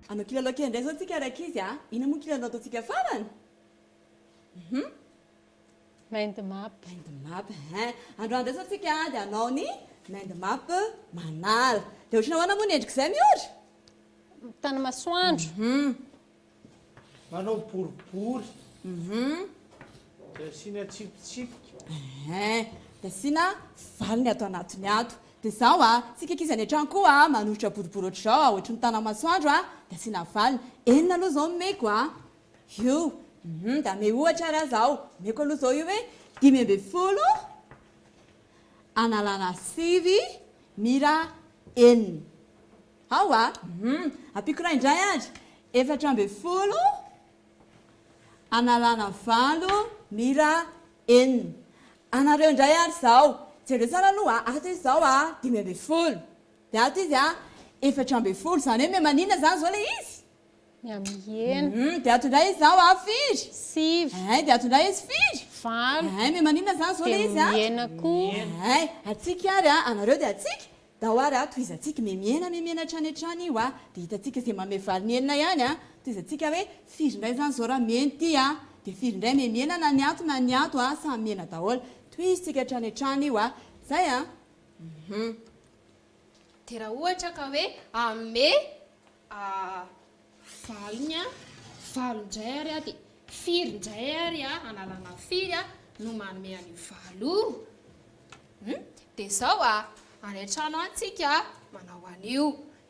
Hanao kilalao kely indray izao tsika rankizy a! Inona moa kilalao ataontsika farany? Hum. Mind map. Mind map hein. Androany indray izao tsika dia hanao ny mind map manala. Dia ohatrany ahoana moa ny endrik'izay Miora? Tany masoandro. Hum. Manao boribory. Hum. Dia asiana tsipitsipika. Hein. Dia asiana valiny ato anatiny ato. Dia izao a, tsika ankizy any an-trano koa a, manoritra boribory ohatr'izao a, ohatry ny tana-masoandro a, dia asiana valiny. Enina aloha izao no omeko a. Io. Hum, dia ame ohatra ary aho izao. Omeko aloha izao io hoe 15 analana sivy mira enina. Ao a! Hum, ampiako iray indray ary. 14 analana valo mira enina. Anareo indray ary izao. Jereo tsara aloha a, ato izy izao a, 15. Dia ato izy a, 14. Izany hoe miha-maninona izany izao ilay izy? Mihamihena. Hum, dia ato indray izy izao a, firy? Sivy. Hay, dia ato indray izy firy? Valo. Hay, miha-maninona izany izao ilay izy Dia ato? mihena koa. Hay, antsika ary a, anareo dia antsika. Dao ary a, tohizantsika, mihemihena mihemihena hatrany hatrany io a, dia hitantsika izay manome valiny enina ihany a, tohizantsika hoe firy indray izany izao raha mihena ity a, dia firy indray mihemihena na ny ato na ny ato a, samy mihena daholo, tohizintsika hatrany hatrany io a, izay a, hum. Dia raha ohatra ka hoe hanome valiny a, valo indray ary a, dia firy indray ary a, analana firy a, no manome an'io valo io? Hum, dia izao a, any an-trano any tsika manao an'io.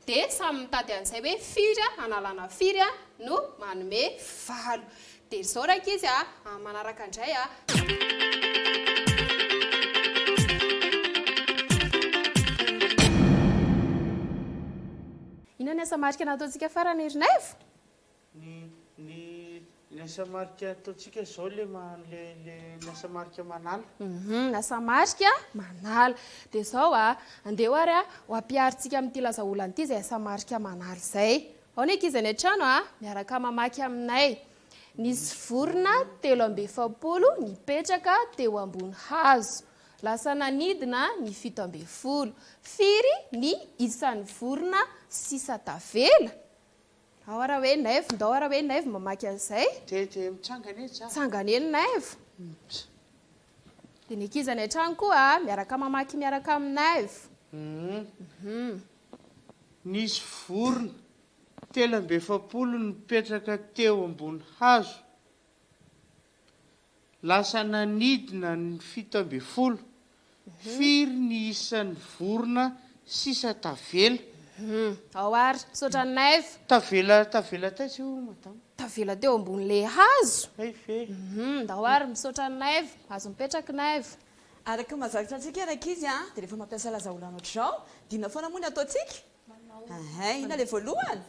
Dia samy mitady an'izay hoe firy a, analana firy a, no manome valo. Dia izao rankizy a, amin'ny manaraka indray a. Inona ny asa marika nataontsika farany ry Naivo? Ny ny ny asa marika ataontsika izao le ma le le ny asa marika manala. Hum, ny asa marika manala. Dia izao a, andeha ho ary a, ho ampiharintsika amin'ity lazaolana ity izay asa marika manala izay. Ao ny ankizy any an-trano a, miaraka mamaky aminay. Nisy vorona 43 nipetraka teo ambony hazo. Lasa nanidina ny 17. Firy ny isan'ny vorona sisa tavela? Ao ara hoe Naivo, ndao ara hoe Naivo mamaky an'izay. Dia dia mitsangana etsy a. Tsangana eny Naivo. Dia ny ankizy any an-trano koa miaraka mamaky miaraka amin'i Naivo. Nisy vorona 43 nipetraka teo ambony hazo. Lasa nanidina ny 17. Firy ny isan'ny vorona sisa tavela? Ao ary. Misaotra an'i Naivo. Tavela tavela taiza io madama? Tavela teo ambonin'ilay hazo. Hay ve? Ndao ary. Misaotra an'i Naivo. Azo mipetraka i Naivo. Araka ny mahazatra antsika rankizy a, dia rehefa mampiasa lazaolana ohatr'izao, dia inona foana moa ny ataontsika? Ahay, inona ilay voalohany?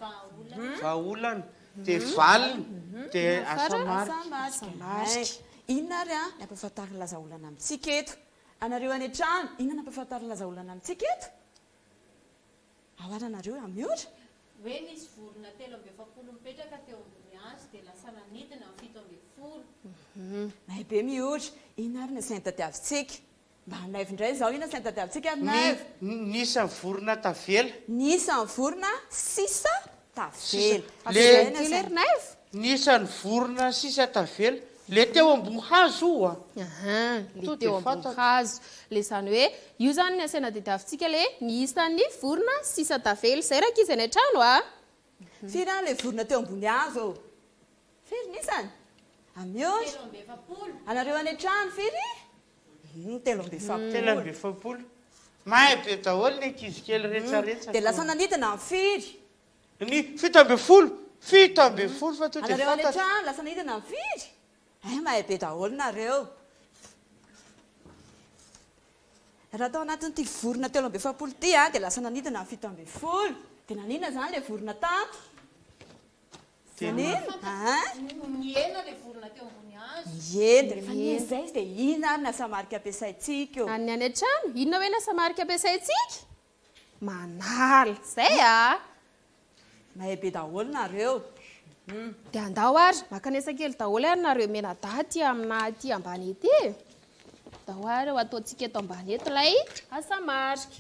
Vahaolana, dia valiny, dia asa marika. Asa marika. Inona ary ny ampahafantarin'ny lazaolana amintsika eto? Anareo any an-trano, inona no ampahafantarin'ny lazaolana amintsika eto? Ao ary anareo amin'ny ora? Hoe nisy vorona 43 nipetraka teo ambony hazo dia lasa nanidina ny 17. Mahay be mihotra. Inona ary ny asainy tadiavintsika? Mba hanaivo indray izao, inona asainy tadiavintsika ry Naivo? Ny ny isan'ny vorona tavela. Ny isan'ny vorona sisa tavela. Sisa. Le. Kely ry Naivo? Ny isan'ny vorona sisa tavela. Le teo ambony hazo io a! Ahaa, le Tonga teo dia ambony fantatro. hazo. Le izany hoe, io izany ny asaina tadiavintsika le ny isan'ny vorona sisa tavela. Izay rankizy any an-trano a! Firy any le vorona teo ambony hazo ô? Firy ny isany? Amiora. 43. Anareo any an-trano firy? Hum, 43. 43. Mahay be daholo ny ankizy kely retsaretsa. Dia lasa nanidina ny firy? Ny 17! 17 fa tonga dia Anareo any fantatro. an-trano, lasa nanidina ny firy? Hay mahay be daholo nareo. Raha tao anatin'ity vorona 43 ity dia lasa nanidina ny 17. Dia naninona izany ilay vorona tato? Dia Naninona? Aa? Nihena ilay vorona teo ambony hazo. Nihena. Dia rehefa nihena izay izy dia inona ary ny asa marika ampiasaintsika eo? Any any an-trano, inona hoe ny asa marika ampiasaintsika? Manala. Izay a! Mahay be daholo nareo. Dia andao ary, mankanesa kely daholo ary nareo mianadahy aty aminà aty ambany ety e! Andao ary ho ataontsika eto ambany eto ilay asa marika.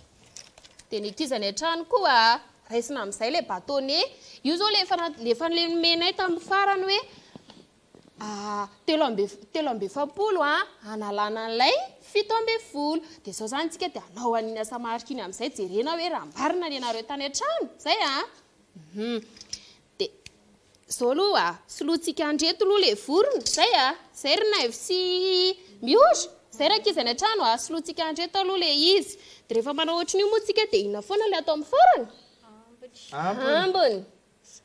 Dia ny ankizy any an-trano koa. Raisina amin'izay ilay bâtonnet. Io izao ilay efa ilay efa nomenay tamin'ny farany hoe 43 hanalana an'ilay 17. Dia izao izany isika dia hanao an'iny asa marika iny amin'izay, jerena hoe raha marina ny anareo tany an-trano. Izay an! Dia izao aloha, solointsika an'ireto aloha ilay vorona. Izay an! Izay ry Naivo sy Miora? Izay rankizy any an-trano a! Solointsika an'ireto aloha ilay izy. Dia rehefa manao ohatran'io moa isika dia inona foana ilay atao amin'ny farany? Ambiny.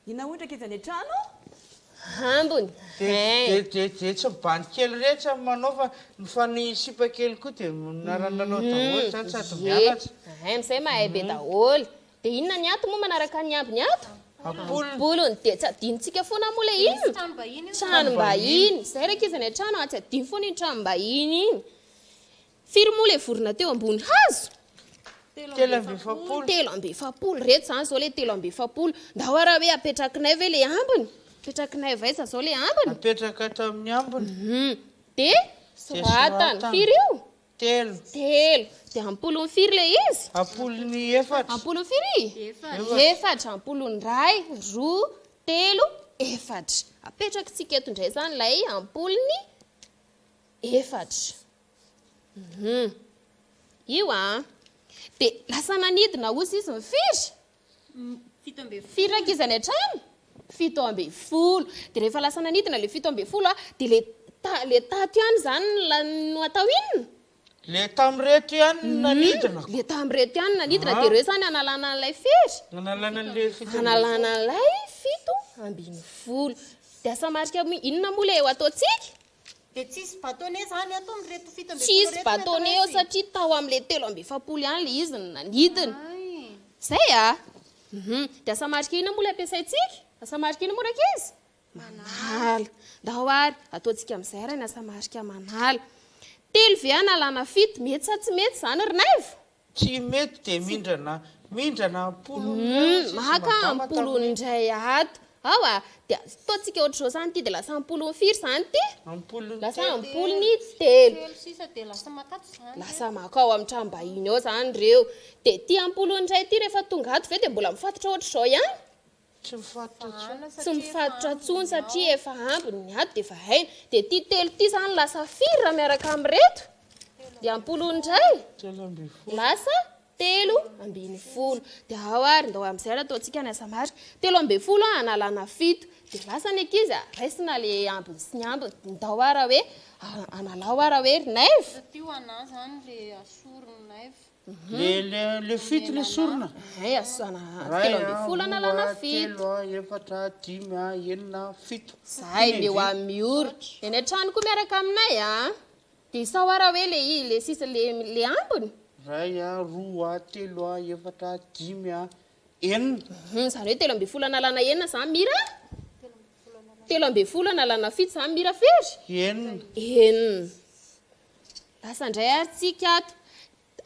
Inona hoy ndry ankizy any an-trano? Ambiny. Dia dia dia tsy ny bandy kely iretsy no manao fa fa ny sipa kely koa dia miara-milalao daholo izany sady mianatra. Ie, amin'izay mahay be daholo. Dia inona ny ato moa manaraka ny ambiny ato? Ampolony. Ampolony. Dia tsy adinontsika foana moa ilay inona? Tranom-bahiny io. Tranom-bahiny. Izay ry ankizy any an-trano a, tsy adino foana iny tranom-bahiny iny. Firy moa ilay vorona teo ambony hazo? 43. 43, ireto izany izao ilay 43. Ndao ary hoe apetrakinay ve ilay ambiny? Apetrakinay avy aiza izao ilay ambiny? Apetraka ato amin'ny ambiny. Dia soratana. Firy io? Telo. Telo. Dia ampolony firy ilay izy? Ampolony efatra. Ampolony firy? Efatra. Efatra. Ampolony iray, roa, telo, efatra. Apetrakitsika eto indray izany ilay ampolony efatra. Hum. Io an. Dia lasa nanidina osa izy ny firy? 17. Firy ankizy any an-trano? 17. Dia rehefa lasa nanidina ilay 17 an, dia ilay ta- ilay tato ihany izany no la- no atao inona? Ilay tamin'ireto ihany no nanidina. Ilay tamin'ireto ihany no nanidina, dia ireo izany hanalana an'ilay firy? Hanalana an'ilay 17. Hanalana an'ilay 17. Dia asa marika inona moa ilay ho ataontsika? Dia tsisy bâtonnet zany ato amin'ireto 17 Tsisy ireto bâtonnet eo maîtresse? satria tao amin'ilay 43 ihany ilay izy no nanidina. Ay. Zay a! Hum. Dia asa marika inona moa ilay ampiasaintsika? Asa marika inona moa rankizy? Manala. Ndao ary, ataontsika amin'izay ary ny asa marika manala. Telo ve analana fito? Mety sa tsy mety izany ry Naivo? Tsy mety dia mindrana mindrana ampolony indray hoy sisa Maka madama ampolony tamin'ny. indray ato. Ao a! Dia ataontsika ohatr'izao izany ity dia lasa ampolony firy izany ity? Ampolony Lasa telo. ampolony telo. Telo sisa dia lasa makato izany. Lasa makao amin'ny tranom-bahiny ao izany ireo. Dia ity ampolony indray ity rehefa tonga ato ve dia mbola mifatotra ohatr'izao ihany? Tsy mifatotra intsony. Tsy mifatotra intsony satria efa ambiny ny ato dia efa hainy. Dia ity telo ity izany lasa firy raha miaraka amin'ireto? Dia ampolony indray? 13. Lasa 13. Dia ao ary, ndao amin'izay ary ataontsika ny asa marika. 13 an, analana fito. Dia lasa ny ankizy a, raisina ilay ambiny sy ny ambiny. Ndao ary hoe, analao ary hoe ry Naivo. Satria ho anà izany ilay asoriny Naivo. Le le le fito le sorona. Hay asana Ray telo a, ambin'ny folo roa analana a, fito. telo a, efatra a, dimy a, enina a, fito. Zahay Fito meo ny amin'ny miora. Eny an-trano koa miaraka aminay a. Dia isao ara hoe le i le sisa le le ambiny. Ray a, roa a, telo a, efatra a, dimy a, enina. Hum, izany hoe 13 analana enina izany mira? 13 analana fito izany mira firy? Enina. Enina. Lasa indray ary tsika ato.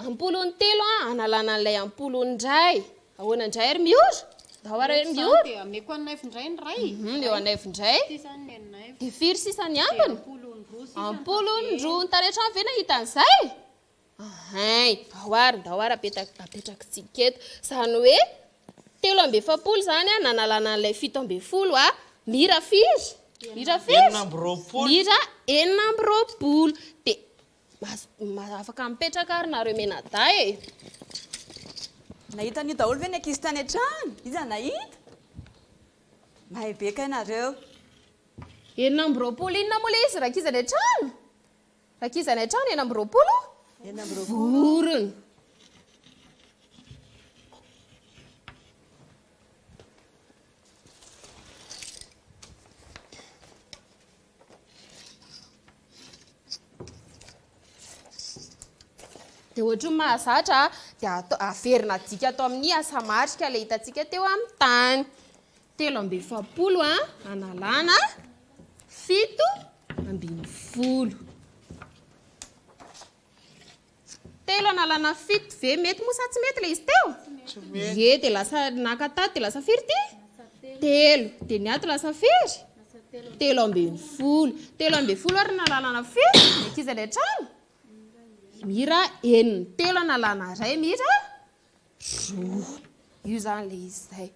Ampolony telo an, analana an'ilay ampolony indray. Ahoana indray ry Miora? Ndao ary ry Miora. Dia ameko an'i Naivo indray ny iray. Hum, eo an'i Naivo indray. Ity izany ny an'i Naivo. Dia firy sisa ny ambiny? Dia ampolony roa sisa ny Ampolony roa. Ny tany an-trano ve nahita an'izay? Ahay, ndao ary, ndao ary apetak- apetrakitsika eto. Izany hoe 43 izany an, nanalana an'ilay 17 an, mira firy? Mira firy? 26. Mira 26. Dia Afaka mipetraka ary nareo mianadahy e! Nahita an'io daholo ve ny ankizy tany an-trano? Iza nahita? Mahay be kay nareo. 26 inona moa ilay izy rankizy any an-trano? Rankizy any an-trano 26? 26. Vorona. Dia ohatry ny mahazatra dia atao, averina adika ato amin'ny asa marika ilay hitantsika teo amin'ny tany. 43 a, analana 17. Telo analana fito ve mety moa sa tsy mety ilay izy teo? Tsy mety. Ie, dia lasa naka tato dia lasa firy ity? Telo. Dia ny ato lasa firy? 13. 13 ary nalalana firy? Ny ankizy any an-trano? Mira enina. Telo analana iray mira roa. Io izany ilay izy izay.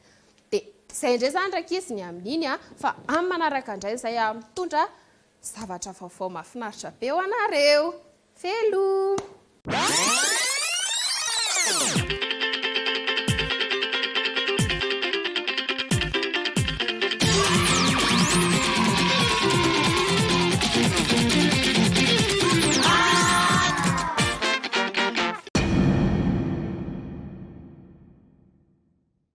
Dia izay indray izany rankizy ny amin'iny a, fa amin'ny manaraka indray izay aho mitondra zavatra vaovao mahafinaritra be ho anareo. Veloma!